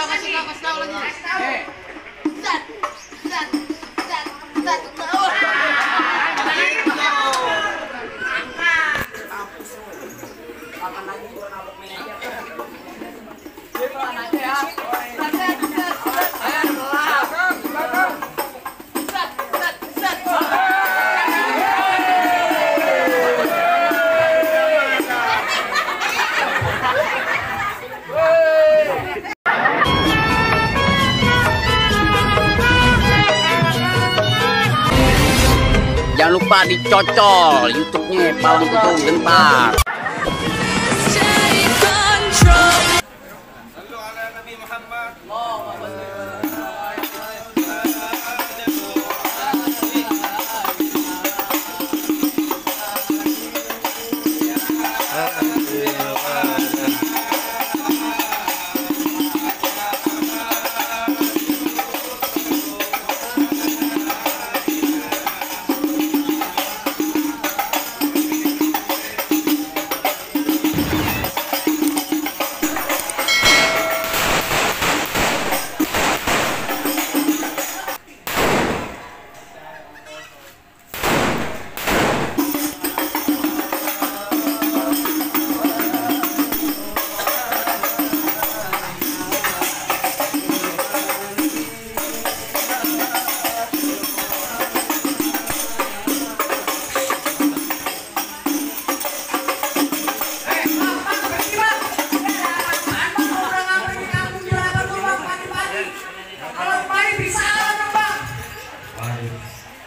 kasih tahu lagi. Jangan lupa dicocol YouTube-nya Palang Kutung Gentar.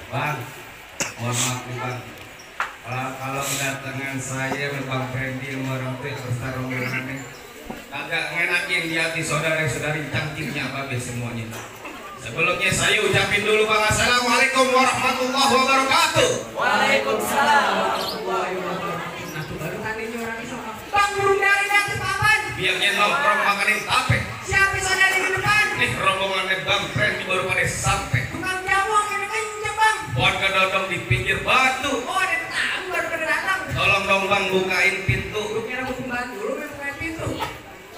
Bang, mohon maaf nih bang. Kalau kedatangan saya Bang Fendi merempit serta rombongannya agak ngenakin di hati saudara-saudari cangkirnya babe semuanya. Sebelumnya saya ucapin dulu bang, assalamualaikum warahmatullahi wabarakatuh. Waalaikumsalam warahmatullahi wabarakatuh. Bang, burung dari atas papan. Biarnya nongkrong makanin tape. Siapa saudara di depan? Nih rombongannya Bang Fendi baru pada sampai. Tukang jamu yang kenceng bang. Warga dodong di pinggir batu. Oh, ada tamu baru pada datang. Tolong dong bang bukain pintu. Lu kira mau pembantu, lu yang bukain pintu.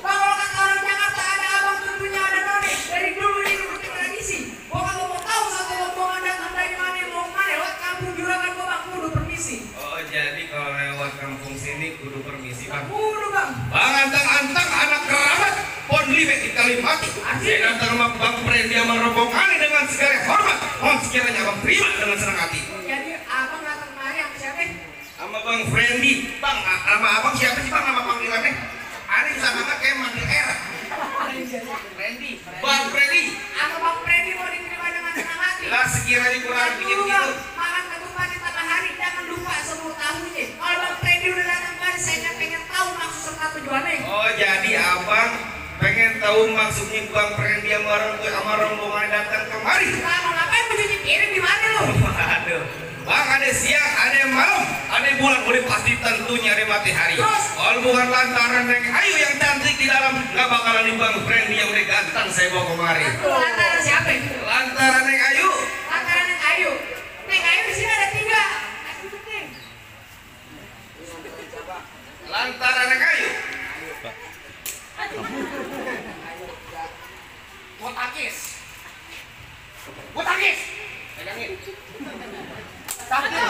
Bang, kalau kata orang Jakarta ada abang tentunya ada noni. Dari dulu ini seperti tradisi. Gua kagak mau tahu satu rombongan datang dari mana mau kemana. Lewat kampung juragan gua bang, kudu permisi. Oh jadi kalau lewat kampung sini kudu permisi bang. Kudu bang. Bang antang-antang anak kerabat pon libe di Kalimati. Saya datang sama Bang Fendi sama rombongannya dengan segala hormat. Mohon sekiranya abang terima dengan senang hati. Jadi abang datang kemari sama siapa? Sama Bang Fendi. Bang, nama abang siapa sih bang nama panggilannya? Ada bisa banget kayak manggil era. Fendi. Bang Fendi. Sama Bang Fendi mau diterima dengan senang hati. Lah sekiranya kurang bikin gitu. Makan ketupat di tengah hari, jangan lupa semua tahunya. Kalau Bang Fendi udah datang kemari, saya pengen tahu maksud serta tujuannya. Oh jadi abang pengen tahu maksudnya Bang Fendi sama rombongan datang kemari. Kamu ngapain mencuci piring di mana lo? Waduh, bang ada siang, ada malam, ada bulan, udah pasti tentunya ada matahari. Kalau bukan lantaran Neng Ayu yang cantik di dalam, nggak bakalan di Bang Fendi yang udah ganteng saya bawa kemari. Lantaran siapa? Lantaran Neng Ayu. Lantaran Neng Ayu. Neng Ayu di sini ada 3. Lantaran Neng Ayu. Botakis. Botakis. Pegangin. Sakit ya.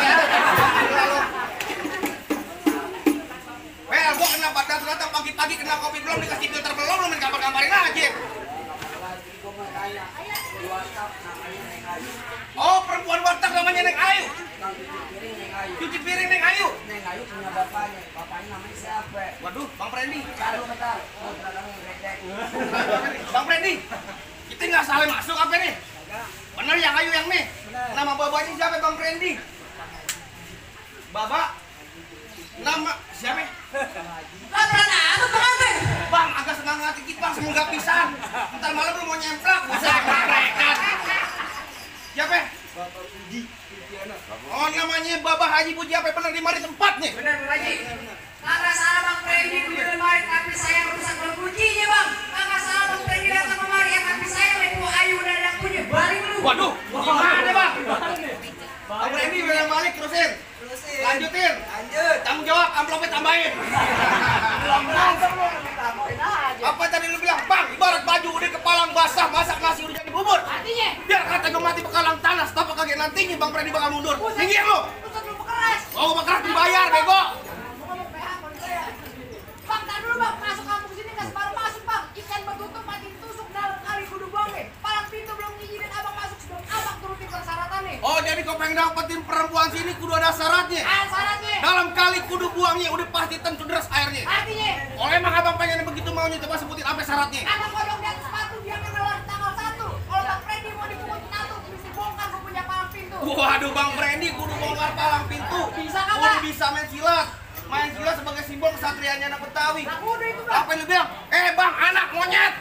Well, gua kenapa datang pagi-pagi kena kopi belum dikasih filter belum lu main gambar-gambarin aja. Oh, perempuan Batak namanya Neng Ayu. Cuci piring Neng Ayu. Neng Ayu punya bapaknya. Bapaknya namanya siapa? Waduh, Bang Fendi. Kalau kata, mau terlalu ngeredek. Bang Fendi, kita nggak salah masuk apa nih? Bener yang Ayu yang nih. Bener. Nama babanya siapa Bang Fendi? Baba. Nama siapa? Lantaran apa pengantin? Bang, agak semangat dikit bang, semoga pisang. Ntar malam lu mau nyemplak, usah karekan. Siapa? Bapak Puji. Oh namanya Baba Haji Puji apa bener di mari tempatnya? Benar Haji. Kagak salah Bang Fendi punya lemari, tapi saya merusak kuncinya bang. Kagak salah Bang Fendi datang kemari, ya tapi saya lepo Ayu udah ada punya. Balik lu. Waduh, gimana bang? Bang Fendi bilang balik terusin. Lanjutin. Lanjut. Tanggung jawab, amplopnya tambahin. Belum langsung lu tambahin aja. Apa tadi lu bilang? Bang, ibarat baju udah kepala Bang Freddy bakal mundur. Minggir lu. Pusat lu keras. Oh, bekeras dibayar, bego. Ngomong PH kalau saya. Bang, tar dulu bang, masuk kampung sini nggak separuh masuk bang. Ikan betutup mati tusuk dalam kali kudu buang nih. Palang pintu belum ngizinin abang masuk sebelum abang turutin persyaratan nih. Oh, jadi kau pengen dapetin perempuan sini kudu ada syaratnya. Syaratnya. Dalam kali kudu buangnya udah pasti tentu deras airnya. Artinya. Oleh emang abang pengen begitu maunya, coba sebutin apa syaratnya. Anak kodok di atas batu dia keluar tanggal 1. Kalau Bang Freddy mau dipungut satu, mesti bongkar gue punya palang pintu. Waduh, Bang Freddy kudu bongkar palang pintu. Bisa kagak? Kudu bisa main silat. Main silat sebagai simbol kesatriaannya anak Betawi. Nah, udah itu bang. Apa yang lu bilang? Bang, anak monyet.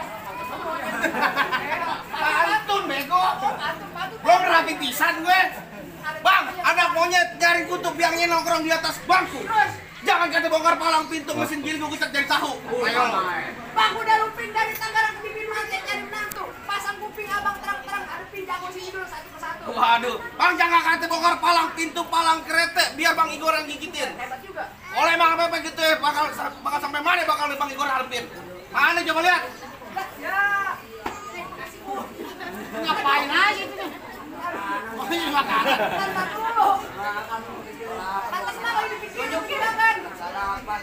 Pantun, bego. Pantun. Belum rapi pisan gue. Bang, anak monyet nyari kutub biangnya nongkrong di atas bangku. Terus? Jangan kata bongkar palang pintu, mesin giling gue gusak dari tahu. Ayo. Bang udah lupin dari Tangerang ke bibir mantet cari menantu. Pasang kuping abang terang-terang hadepin jago sini dulu satu persatu. Waduh, Bang jangan kata bongkar palang pintu, palang kereta, biar Bang Igor yang gigitin. Hebat juga. Oleh Bang apa gitu ya, bakal sampai mana bakal Bang Igor hadepin? Mana coba lihat? Ya. Nih, makasih Bu. Ngapain aja itu nih? Oh ini makanan. Tantan dulu. Lantas kenapa ini bikin kita kan? Salah apa?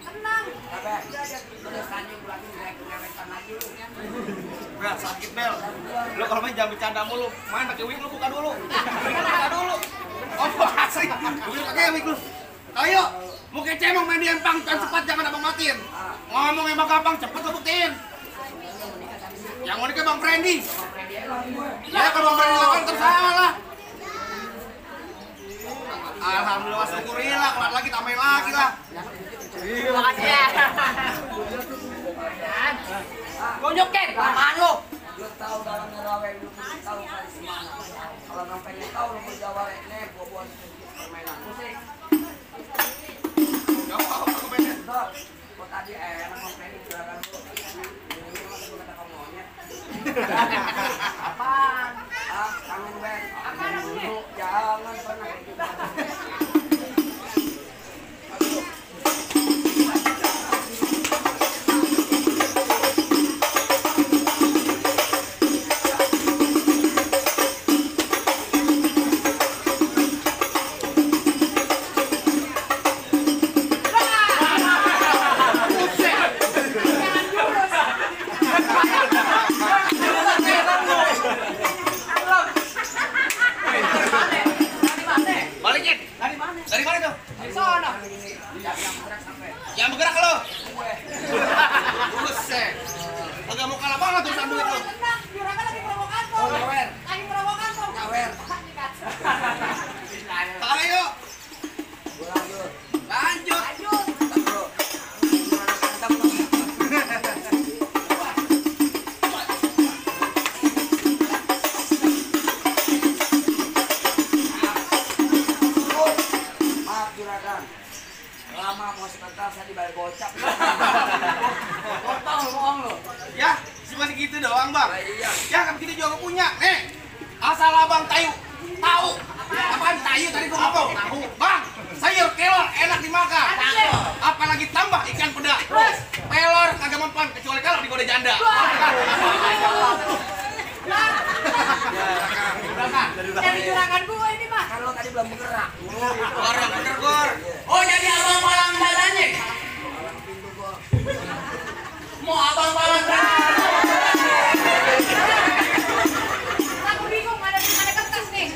Tenang. Apa? Terus tanya berarti ngerek-ngerekan lagi lu. Bel, sakit Bel. Lu kalau main jangan bercanda mulu. Main pakai wig lu buka dulu. Buka dulu. Oh asli. Udah pakai wig lu. Ayo, mau kece emang main di empang, kan cepat jangan abang matiin. Ngomong emang gampang, cepet lu buktiin. Yang mau nikah Bang Freddy. Ya kalau Bang Freddy kan tersalah. Alhamdulillah, syukurillah, kelar lagi tambahin lagi lah. Makasih ya. Tunjukin, apaan lu? Lu tahu dalam ngerawe lu tahu kali semana. Kalau nggak pengen tahu lu mau jawab nih, gua buat permainan musik. Jawab aku pengen. Bentar, gua tadi enak mau pengen gerakan lu. Ini masih gua kata kamu monyet. Apaan? Ah, kangen Ben. Apaan ini? Jangan pernah kayak gitu. Balikin. Dari mana tuh? Di sana. Yang bergerak lo. Buset. Agak mau kalah banget tuh duit lo. Tenang, juragan lagi provokator. Oh, nyawer. Lagi provokator. Nyawer. Ayo, Gua lanjut. lanjut. Lanjut. Bentar, bro. Gimana kantap lu? Maaf juragan. Lama mau sebentar saya dibayar gocap. Potong bohong lu. Ya, masih gitu doang bang. Iya. Ya kan begini juga gua punya. Nih, asal abang tahu. Apaan tahu tadi gua ngomong? Tahu. Bang, sayur kelor enak dimakan. Apalagi tambah ikan peda. Pelor kagak mempan kecuali kalau digoda janda. Dari juragan gua ini mah. Kan lo tadi belum bergerak. Orang bener gor. Oh jadi abang palang dadanya? Mau abang palang dadanya? Aku bingung ada kertas nih.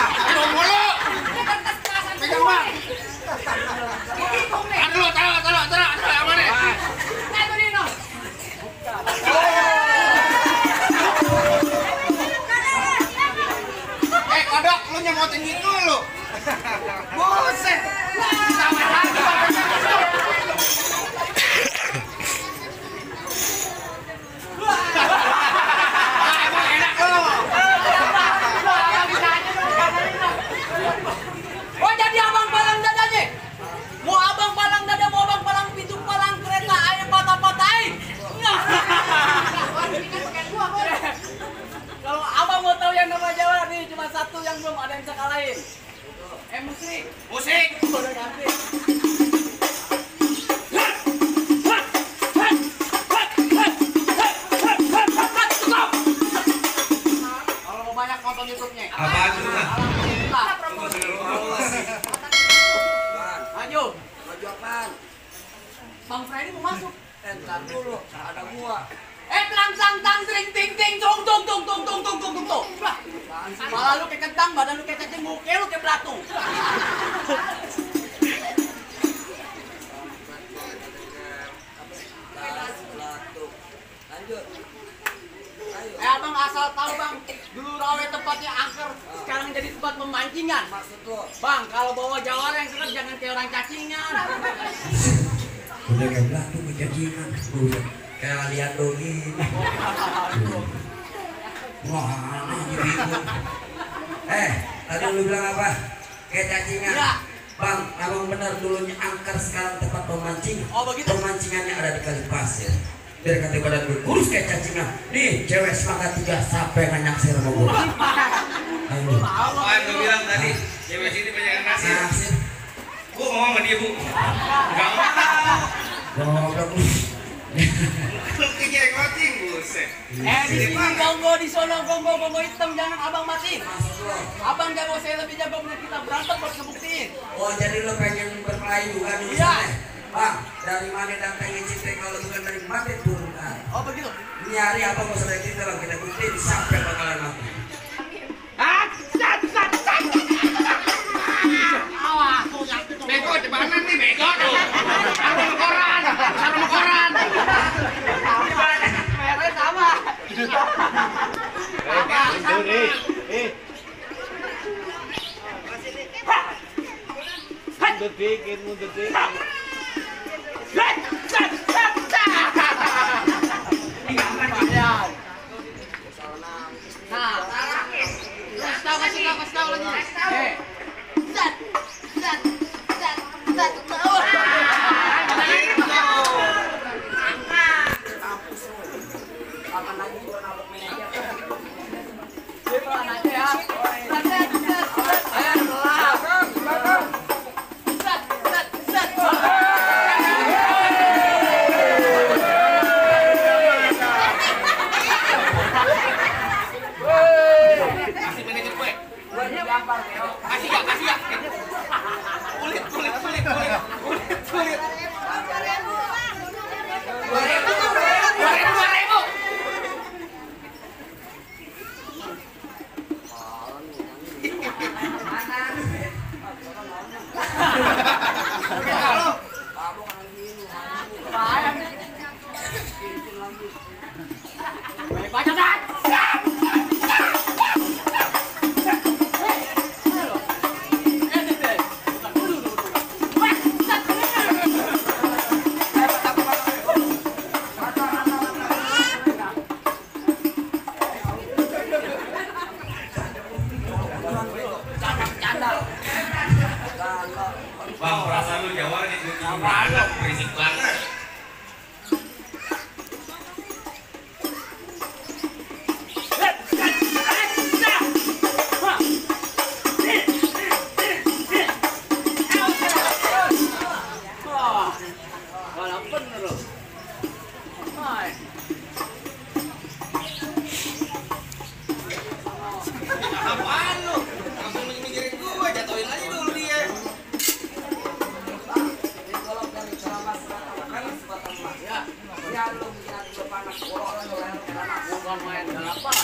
Aduh mulu. Ini kertas kelasan Pegang bang. Aku bingung nih. Aduh, taruh yang mana? Satu Dino. Kodok, lu nyemotin gitu lu. Buset. Sama lagi bang. Emang enak lu. Oh jadi abang palang dadanya? Mau abang palang dada, mau abang palang pintu, palang kereta, ayo patah-patahin. Kalau abang mau tahu yang nama Jawa nih cuma satu yang belum ada yang bisa kalahin. Musik. Musik. Udah ganti. Kalau mau banyak nonton YouTube-nya. Apaan itu? masuk. Entar dulu, ada gua. Tlang tlang tang ting ting ting tung tung tung tung tung tung tung tung tung. Malah lu kayak kentang, badan lu kayak cacing muke, lu kayak belatung. Lanjut. Abang asal tahu bang, dulu rawe tempatnya angker, sekarang jadi tempat pemancingan. Maksud lu? Bang, kalau bawa jawara yang seret jangan kayak orang cacingan. Udah kayak belatung kecacingan. Udah kayak lihat dongin. Wah, ini bingung. Tadi lu bilang apa? Kayak cacingan. Ya. Bang, abang benar dulunya angker, sekarang tempat pemancing. Oh begitu. Pemancingannya ada di kali pasir. Biar kata badan gue kurus kayak cacingan. Nih, cewek semangat 3 sampai nggak naksir sama gue. Ayo. Apaan gue bilang tadi? Cewek sini banyak yang ngasih. Naksir. Bu ngomong sama dia bu. Gak mau. Goblok. Lu kayak mancing buset. Di sini gonggo, di sono gonggo hitam, jangan abang matiin. Abang jago, saya lebih jago, kita berantem buat ngebuktiin. Oh, jadi lo pengen berkelahi juga di Iya. sana? Bang, dari mana datangnya cinta kalau bukan dari mati turunkan? Oh begitu. Ini hari apa mau sudah kita lah kita buktiin sampai bakalan mati. Bego cepanan nih bego tuh. Sarung koran. Merah sama. Mundur dikit. Nah, kasih tahu lagi. Kapan lagi gua nabok manajer? Dia pelan aja ya. Ayo pelan. Kasih manajer gue. Gua digampar ya. Kasih ya. Kulit. 2000. Baca dah. Bang, perasaan lu Jawa nih beranak berisik banget. Apaan lu? Langsung mikirin gue, jatuhin aja dulu dia. Ya lu bikin lu panas bola lu bukan main balapan.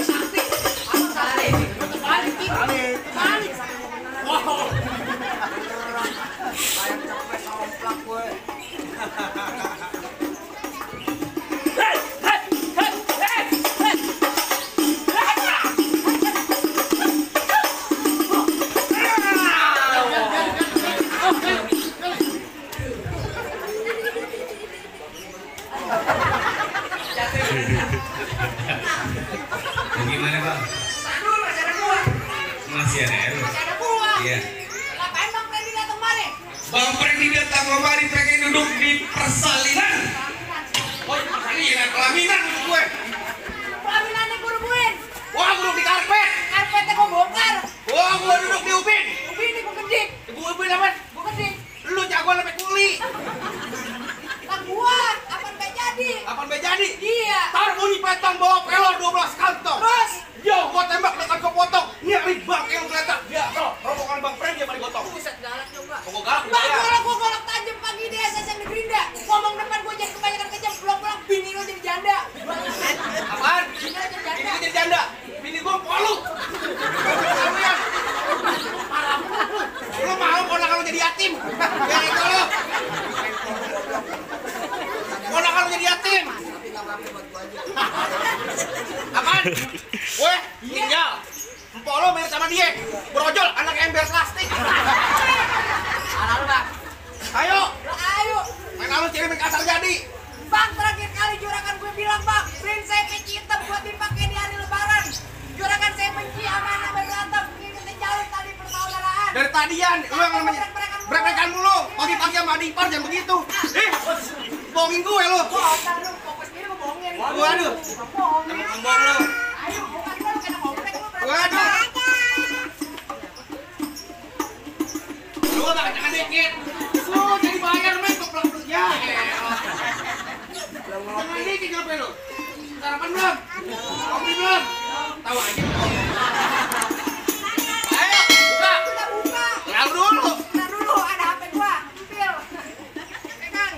Sakti. Apa balik? Balik. Wow. Kayak cepet somplak gue. Gimana bang? Aduh, masih ada gua. Masih ada lu? Masih ada gua. Iya. Ngapain Bang Freddy datang kemari? Bang Freddy datang kemari pengen duduk di persalinan. Oh, persalinan pelaminan untuk gue. Pelaminannya gua rebuin. Wah, gue duduk di karpet. Karpetnya gua bongkar. Wah, gue duduk di ubin. Ini gua kedik. Ibu ubin apa? Gua kedik. Lu jagoan sampai kuli. Lah gua, apaan gak jadi? Apaan be jadi? Iya. Tar bunyi petang bawa pelor 12 kantong. Terus? Yo, gua tembak dekat gua potong. Nyari bang yang kelihatan. Ya, rombongan Bang Freddy yang paling gotong. Buset galak juga. Pokok galak Bang, ya. kalau gua Apaan? Weh, tinggal. Empok lo main sama dia. Brojol, anak ember plastik. Anak lu bang. Ayo, Ayo. main sama ciri main kasar jadi. Bang, terakhir kali juragan gue bilang, Bang, beliin saya peci hitam buat dipakai di hari lebaran. Juragan saya benci sama anak berantem, ngikutin jalur tali persaudaraan. Dari tadian, lu yang namanya brek-brekan mulu. Pagi-pagi sama adik ipar jangan begitu. Bohongin gue lu. Oh, ntar lu fokus diri mau bohongin. Waduh, Bohongin. emang bohong lu. Ayo, bukan kita lu kena komplek lu. Waduh. Lu gak kencang dikit. Lu jadi bayar main keplak ya. Jangan dikit ngapain lu? Sarapan belum? Kopi belum? Tahu aja. Ayo, buka. Kita buka. Lalu dulu. Ntar dulu, ada HP gua. Pil. Pegang.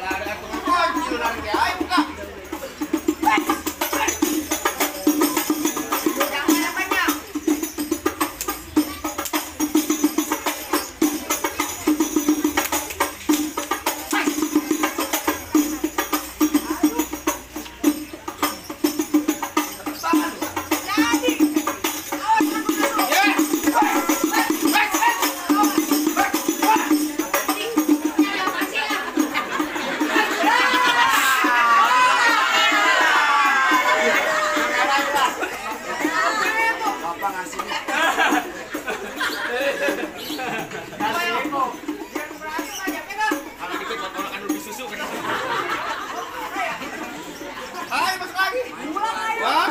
Lah ada tukang kunci lu nanti. Ayo buka. Jangan banyak-banyak. Jadi. Awas kamu dulu. Ya. Kalau dikit buat ponakan lu lebih susu kan. Ayo masuk lagi. Wah.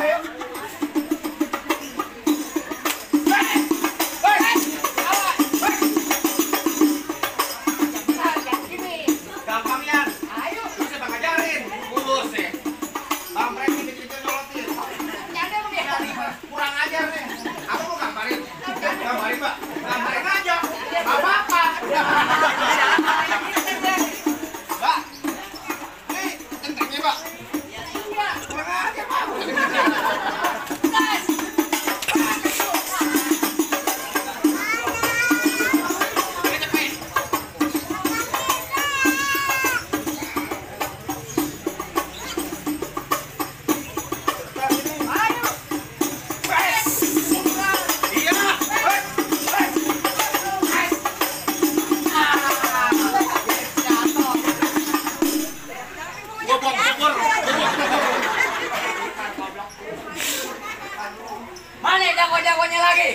Gampang ya. Lu saya bang ajarin. Bus ya. Bang Fred dikit-dikit nyolotin. Kurang ajar nih. Apa lu gambarin? Gambarin, Mbak. Gambarin aja. Gak apa-apa. Mbak. Nih, centengnya, Mbak. Kurang ajar, Pak. Ini cepet. Iya. Gua buang kubur. Mana jago-jagonya lagi?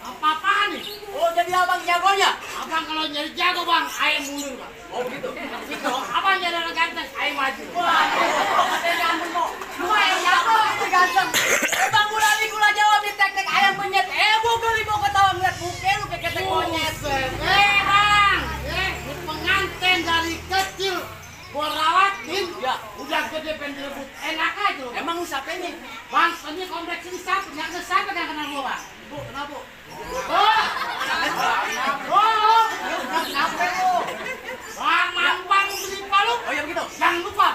Apa-apaan nih? Oh jadi abang jagonya? Abang kalau nyari jago bang, ayam mundur bang. Oh gitu? Gitu? Abang jadi orang ganteng, ayam maju. Wah, katanya ganteng kok. Lu ayam jago, itu ganteng. Bang gula jawab di tek-tek ayam penyet. Bu geli mau ketawa ngeliat buke lu kayak ketek monyet. Bang, lu pengantin dari kecil gua rawatin, Ya. udah gede pengen direbut, enak aja. Emang lu siapanya? Bang, ini kompleks ini siapa? Yang siapa yang kenal gua, Bang? Bu, kenapa? Oh, kenapa lu? Bang, bang, beli palu. Oh iya begitu? Jangan lupa,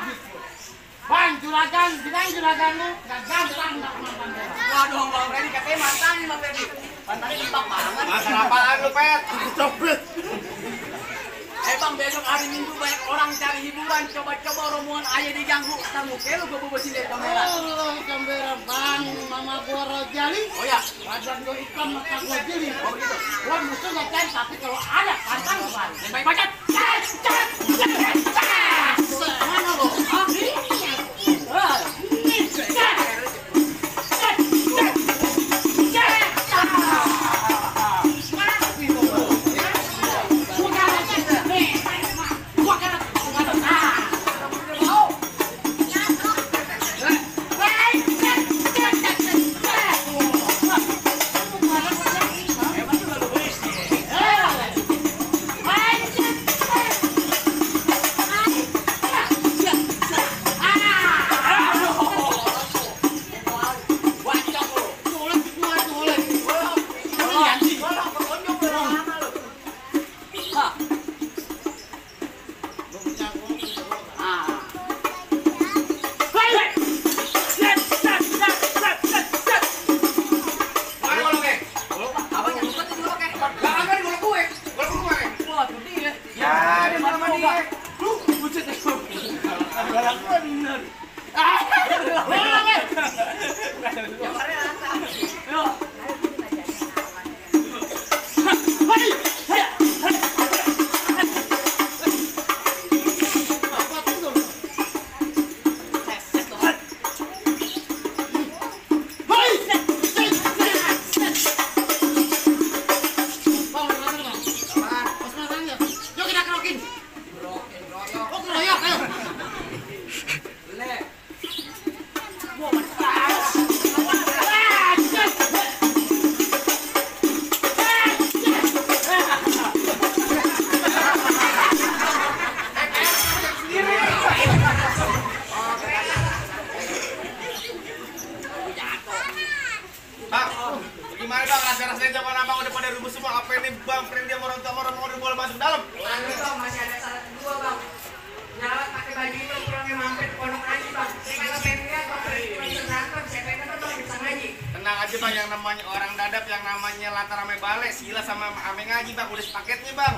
Bang, juragan, bilang juragan lu gak gampang gak mantan bola. Waduh Bang Freddy, katanya mantannya Bang Freddy. Mantannya timbang banget. Makan apaan lu, Pet? Bang, besok hari Minggu banyak orang cari hiburan. Coba-coba rombongan ayah diganggu. Ntar muka lu gue bobosin dari kamera. Oh, kamera bang, mama gua Rojali. Oh ya? Badan gua hitam, mata gua jeli. Oh begitu? Gua musuh gak cair, tapi kalau ada pantang gua balik. Yang baik bacot. Mana lo? Bang, gimana bang? Rasa-rasanya zaman abang udah pada rubuh semua. Apa ini bang? Friend dia mau boleh masuk dalam? Lalu bang, masih ada syarat kedua bang. Nyawat pakai baju itu pulangnya mampir ke pondok ngaji bang. Saya kagak pengen lihat bang, cuma bisa berantem. Saya pengen nonton bang, bisa ngaji. Tenang aja bang, yang namanya orang dadap, yang namanya latar ame bale, sila sama ame ngaji bang, udah sepaketnya bang.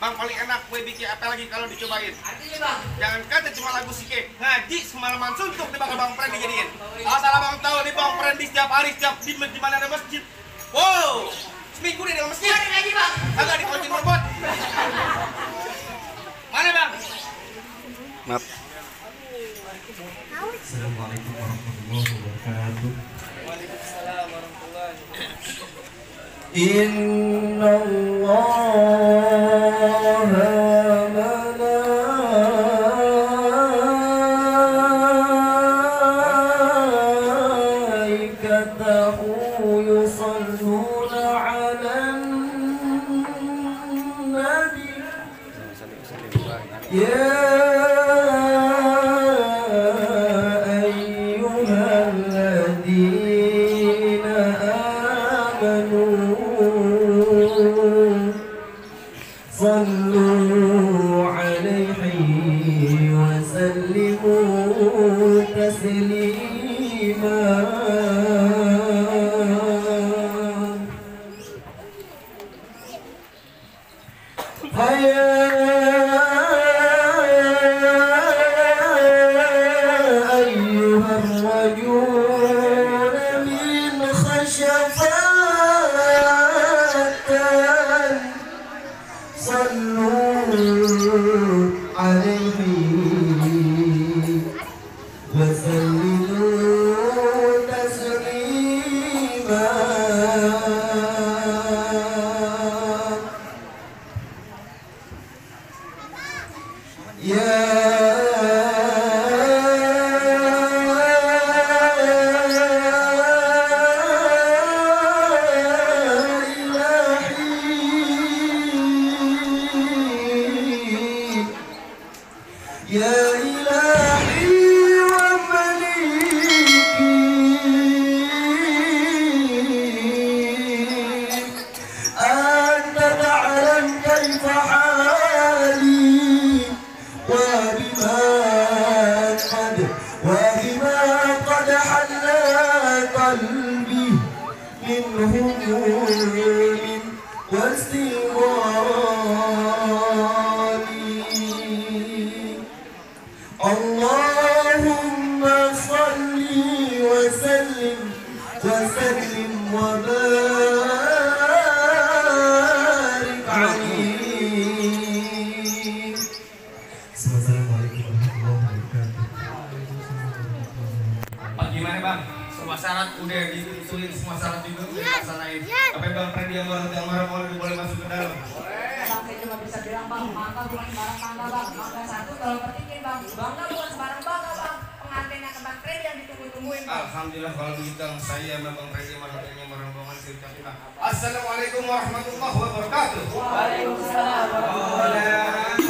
Bang paling enak kue bikin apa lagi kalau dicobain? Artinya bang, Jangan kata cuma lagu sike, ngaji semalaman suntuk di bakal bang Fred dijadiin. Asal abang tahu nih bang Fred setiap hari setiap di mana ada masjid. Wow, seminggu deh di masjid. ada ngaji bang. Agak dikoncin robot. Mana bang? Maaf. Assalamualaikum warahmatullahi wabarakatuh. Waalaikumsalam warahmatullahi Inna Allah malaikatahu yusalluna 'alan nabi ya صلوا عليه وسلموا تسليما فيا أيها الرجل من خشفات صلوا عليه وسلموا تسليما يا يا إلهي ومليكي أنت تعلم كيف حالي وبما قد حل قلبي من هموم واستغلال اللهم صل وسلم وبارك عليه. Assalamualaikum warahmatullahi wabarakatuh. Gimana bang? Semua syarat udah disulit, semua syarat juga udah dilaksanain. Tapi bang Fred yang marah boleh masuk ke dalam. Bang, saya cuma bisa bilang bang, mangga bukan sembarang mangga bang. Mangga satu kalau petikin bang, bangga bukan sembarang bangga bang. Pengantinnya ke Bang Fred yang ditunggu-tungguin bang. Alhamdulillah kalau begitu saya sama bang Fred yang marah saya ucapin bang. Assalamualaikum warahmatullahi wabarakatuh. Waalaikumsalam warahmatullahi wabarakatuh.